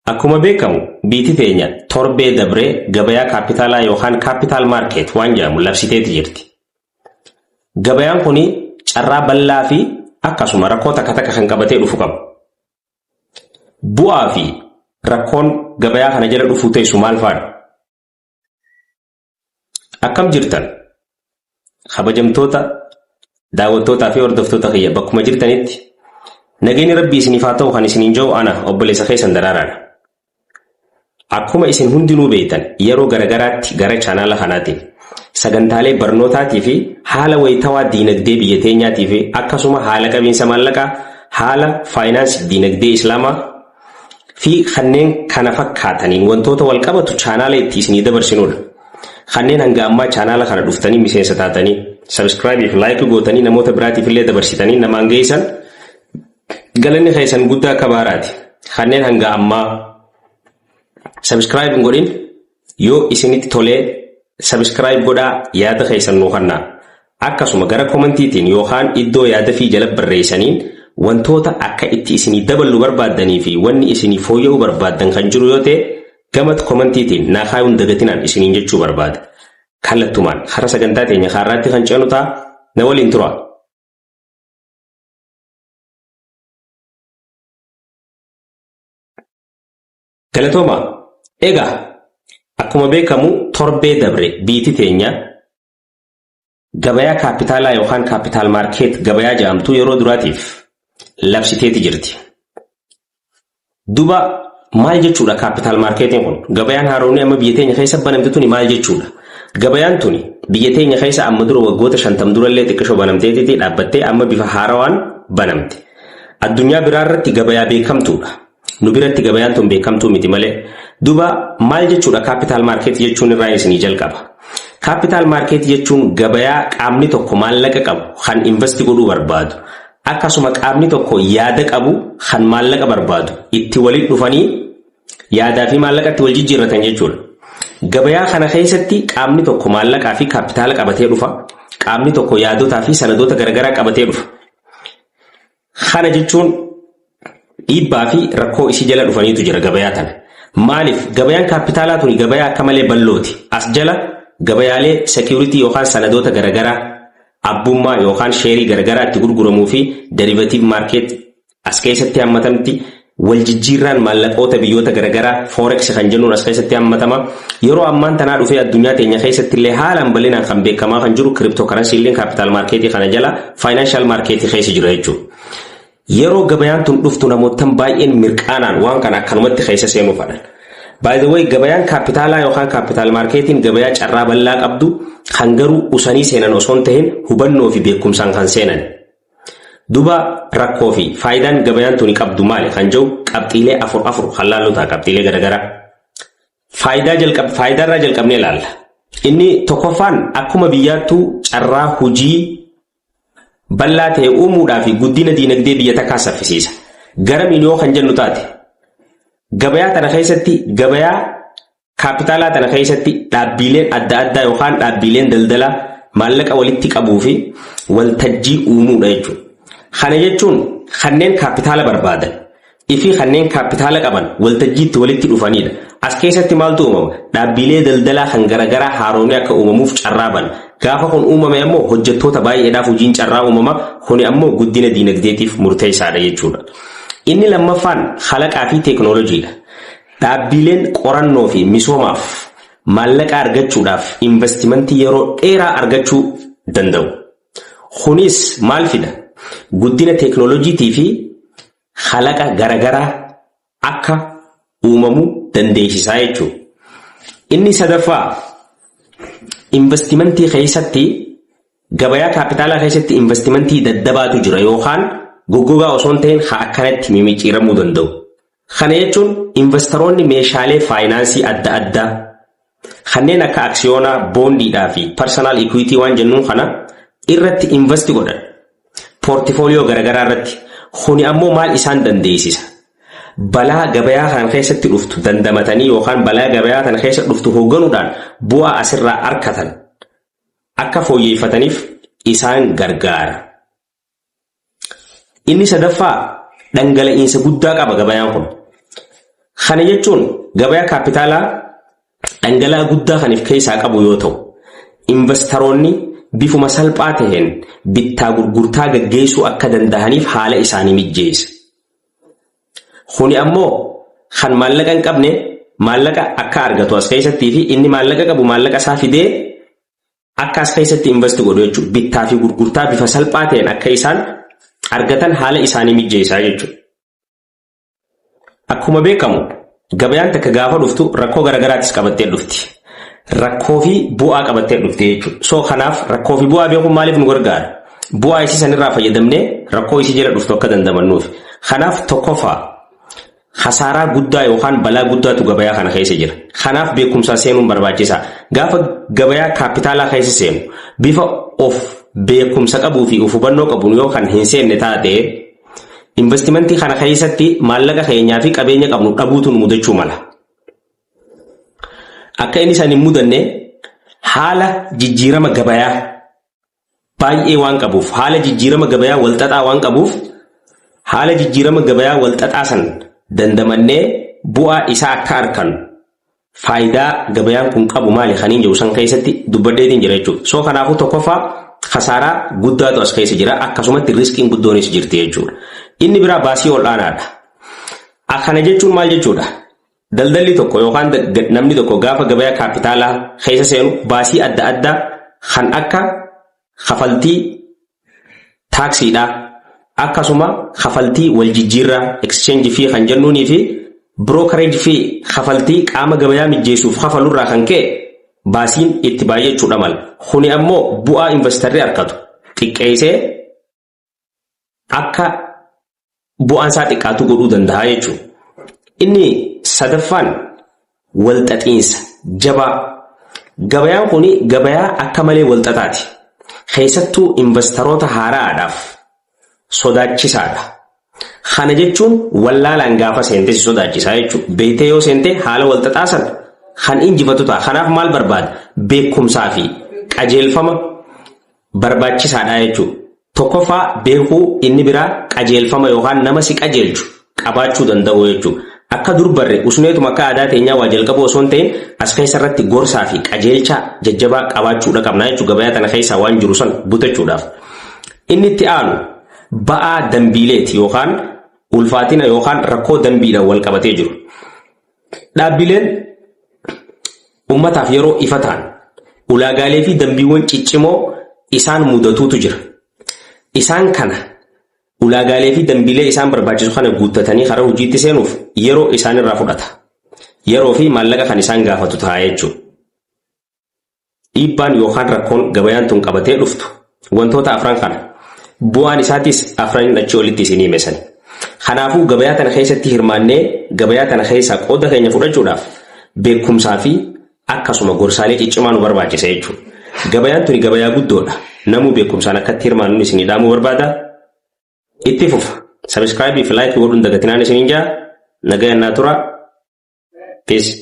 Akkuma beekamu biiti teenya torbee dabree gabayaa kaapitaalaa yookaan capital market waan jedhamu labsiteeti jirti. Gabayaan kun carraa bal'aa fi akkasuma rakkoo takka takka kan qabatee dhufu qaba. Bu'aa fi rakkoon gabayaa kana jala dhufuu teessu maal fa'aadha? Akkam jirtan? Kabajamtoota daawwattootaa fi hordoftoota kiyya bakkuma jirtanitti nageenyi Rabbii isiniif haa ta'u kan isiniin jiru ana obboleessa keessan Daraaraadha. Akkuma isin hundinuu beektan yeroo garagaraatti gara chaanaala kanaatiin sagantaalee barnootaatii fi haala wayitawaa diinagdee biyya teenyaatii fi akkasuma haala qabiinsa maallaqaa, haala faayinaansii diinagdee islaamaa fi kanneen kana fakkaataniin wantoota wal qabatu chaanaala itti isinii dabarsinudha. Kanneen hanga ammaa chaanaala kana dhuftanii miseensa taatanii subscribe fi like gootanii namoota biraatiif illee dabarsitanii namaan geessan galanni keessan guddaa akka baaraati. Kanneen hanga ammaa subscribe hin godhin yoo isinitti tolee subscribe godhaa, yaada keessan nuu kennaa. Akkasuma gara komantiitiin yookaan iddoo yaada fi jala barreessaniin wantoota akka itti isinii daballu barbaaddanii fi wanni isinii fooyya'uu barbaaddan kan jiru yoo ta'e gama komantiitiin naa kaayuun dagatinaan isiniin jechuu barbaada. Kallattumaan karaa sagantaa teenya kaarraatti kan ceenu ta'a, na waliin tura. Galatooma. Egaa akkuma beekamu torbee dabre biiti teenya gabayaa kaapitaalaa yookaan capital market gabayaa jedhamtu yeroo duraatiif labsiteeti jirti. Duba maal jechuudha capital marketiin kun? Gabayaan haaromni amma biyya teenya keessa banamte tuni maal jechuudha? Gabayaan tuni biyya teenya keessa amma dura waggoota 50 durallee xiqqishoo banamteetiti dhaabbattee amma bifa haarawaan banamte. Addunyaa biraa irratti gabayaa beekamtuudha. Nu biratti gabayaan tun beekamtuu miti malee. Duba maal jechuudha capital market jechuun irraa isinii jalqaba. Capital market jechuun gabayaa qaamni tokko maallaqa qabu kan invest godhuu barbaadu. Akkasuma qaamni tokko yaada qabu kan maallaqa barbaadu itti walitti dhufanii yaadaa fi maallaqa itti wal jijjiirratan jechuudha. Gabayaa kana keessatti qaamni tokko maallaqaa fi kaapitaala qabatee dhufa. Qaamni tokko yaadotaa fi sanadoota garaagaraa qabatee dhufa. Kana jechuun dhiibbaa fi rakkoo isii jala dhufaniitu jira gabayaa tana. Maaliif gabayaan kaapitaalaa tuni gabayaa akka malee bal'ooti. As jala gabayaalee security yookaan sanadoota garaagaraa abbummaa yookaan sheerii garaagaraa itti gurguramuu fi derivative market as keessatti hammatamti. Wal jijjiirraan maallaqoota biyyoota garaagaraa forex kan jennuun as keessatti hammatama. Yeroo ammaan tanaa dhufee addunyaa teenya keessatti illee haalaan bal'inaan kan beekamaa kan jiru cryptocurrency illee capital marketii kana jala financial marketii keessa jira jechuudha. Yeroo gabayaan tun dhuftu namootan baay'een mirqaanaan waan kana akkanumatti keessa seenuu fadhan. By the way, gabayaan kaapitaalaa yookaan capital marketiin gabayaa carraa bal'aa qabdu kan garuu usanii seenan osoo hin ta'in hubannoo fi beekumsaan kan seenan. Duba rakkoo fi faayidaan gabayaan tuni qabdu maali kan jedhu qabxiilee afur afur kan laallu ta'a, qabxiilee garaagaraa. Faayidaa jalqab faayidaarraa jalqabnee ilaalla. Inni tokkoffaan akkuma biyyaattuu carraa hojii bal'aa ta'e uumuudhaa fi guddina diinagdee biyya takkaa saffisiisa. Gara yoo kan jennu taate gabayaa tana keessatti, gabayaa kaapitaalaa tana keessatti, dhaabbiileen adda addaa yookaan dhaabbiileen daldalaa maallaqa walitti qabuu fi waltajjii uumuudha jechuudha. Kana jechuun kanneen kaapitaala barbaadan fi kanneen kaapitaala qaban waltajjiitti walitti dhufanidha. As keessatti maaltu uumama? Dhaabbiilee daldalaa kan garaagaraa haaromni akka uumamuuf carraa bana. Gaafa kun uumame ammoo hojjettoota baay'eedhaaf hojiin carraa uumama. Kuni ammoo guddina diinagdeetiif murteessaadha jechuudha. Inni lammaffaan kalaqaa fi teeknooloojiidha. Dhaabbiileen qorannoo fi misoomaaf maallaqa argachuudhaaf investimentii yeroo dheeraa argachuu danda'u. Kunis maal fida? Guddina teeknooloojiitii fi kalaqa garaagaraa akka uumamu dandeessisaa jechuudha. Inni sadaffaa investimentii keessatti, gabayaa kaapitaalaa keessatti investimentii daddabaatu jira yookaan goggogaa osoo hin ta'in haa akkanatti mimicciiramuu danda'u. Kana jechuun investoroonni meeshaalee faayinaansii adda addaa kanneen akka aksiyoonaa, boondiidhaa fi personal equity waan jennuun kana irratti invest godhan. Portfolio garaagaraa irratti. Kuni ammoo maal isaan dandeessisa? Balaa gabayaa kana keessatti dhuftu dandamatanii yookaan balaa gabayaa kana keessa dhuftu hoogganuudhaan bu'aa asirraa argatan akka fooyyeffataniif isaan gargaara. Inni sadaffaa dhangala'iinsa guddaa qaba gabayaan kun. Kana jechuun gabayaa kaapitaalaa dhangala'aa guddaa kan of keessaa qabu yoo ta'u, investaroonni bifuma salphaa taheen bittaa gurgurtaa gaggeessuu akka danda'aniif haala isaanii mijjeessa. Kuni ammoo kan maallaqa hin qabne maallaqa akka argatu as keessattii fi inni maallaqa qabu maallaqa isaa fidee akka as keessatti invest godhu jechuudha. Bittaa fi gurgurtaa bifa salphaa ta'een akka isaan argatan haala isaanii mijjeessaa jechuudha. Akkuma beekamu, gabayaan takka gaafa dhuftu rakkoo garaagaraatis qabattee dhufti. Rakkoo fi bu'aa qabattee dhufti jechuudha. So kanaaf rakkoo fi bu'aa beekuun maaliif nu gargaara? Bu'aa isii sanirraa fayyadamnee rakkoo isii jala dhuftu akka dandamannuuf. Kanaaf tokkoffaa, hasaaraa guddaa yookaan balaa guddaatu gabayaa kana keessa jira. Kanaaf beekumsaan seenuun barbaachisaa. Gaafa gabayaa kaapitaalaa keessa seenu bifa of beekumsa qabuu fi of hubannoo qabuun yoo kan hin seenne taate, investimentii kana keessatti maallaqa keenyaa fi qabeenya qabnu dhabuutu nu mudachuu mala. Akka inni san hin mudanne, haala jijjiirama gabayaa baay'ee waan qabuuf, haala jijjiirama gabayaa walxaxaa waan qabuuf, haala jijjiirama gabayaa walxaxaa san dandamannee bu'aa isaa akka argannu, faayidaa gabayaan kun qabu maali kaniin jiru san keessatti dubbadheetiin jira jechuudha. So kanaafuu tokkoffaa, kasaaraa guddaatu as keessa jira, akkasumatti riskiin guddoonis jirti jechuudha. Inni biraa baasii ol'aanaadha. Akkana jechuun maal jechuudha? Daldalli tokko yookaan namni tokko gaafa gabayaa kaapitaalaa keessa seenu baasii adda addaa kan akka kafaltii taaksiidhaa, akkasuma kafaltii wal jijjiirraa, exchange fee kan jennuunii, fi brokerage fee, kafaltii qaama gabayaa mijjeessuuf kafalurraa kan ka'e baasiin itti baay'achuudha mala. Kuni ammoo bu'aa investarri argatu xiqqeessee akka bu'aan isaa xiqqaatu godhuu danda'a jechuudha. Inni sadaffaan walxaxiinsa jabaa. Gabayaan kun gabayaa akka malee walxaxaati. Keessattuu investaroota haaraadhaaf sodaachisaadha. Kana jechuun wallaalaan gaafa seente si sodaachisaa jechuudha. Beektee yoo seente haala walxaxaa sana kan injifatu ta'a. Kanaaf maal barbaada? Beekumsaa fi qajeelfama barbaachisaadha jechuudha. Tokkoffaa beekuu, inni biraa qajeelfama yookaan nama si qajeelchu qabaachuu danda'u jechuudha. Akka dur barre usneetuma akka aadaa teenyaa waa jalqabu osoo hin ta'in, as keessa irratti gorsaa fi qajeelcha jajjabaa qabaachuudha qabna jechuudha, gabayaa tana keessaa waan jiru san butachuudhaaf. Inni itti aanu ba'aa dambiileeti yookaan ulfaatina yookaan rakkoo dambiidhaan wal qabatee jiru. Dhaabbileen ummataaf yeroo ifa ta'an ulaagaalee fi dambiiwwan ciccimoo isaan mudatuutu jira. Isaan kana, ulaagaalee fi dambiilee isaan barbaachisu kana guuttatanii karaa hojiitti seenuuf yeroo isaan irraa fudhata. Yeroo fi maallaqa kan isaan gaafatu ta'a jechuudha. Dhiibbaan yookaan rakkoon gabayaan tun qabatee dhuftu wantoota afran kana. Bu'aan isaatis afran achii olitti isinii hime. Kanaafuu gabayaa tana keessatti hirmaannee gabayaa tana keessaa qooda keenya fudhachuudhaaf beekumsaa fi akkasuma gorsaalee ciccimaa nu barbaachisa jechuudha. Gabayaan tuni gabayaa guddoodha. Namuu beekumsaan akkatti hirmaannu isinii dhaamuu barbaada. Itti fufa. Subscribe fi like godhuun dagatinaan isiniin jaa. Nagayaan naa tura. Peace.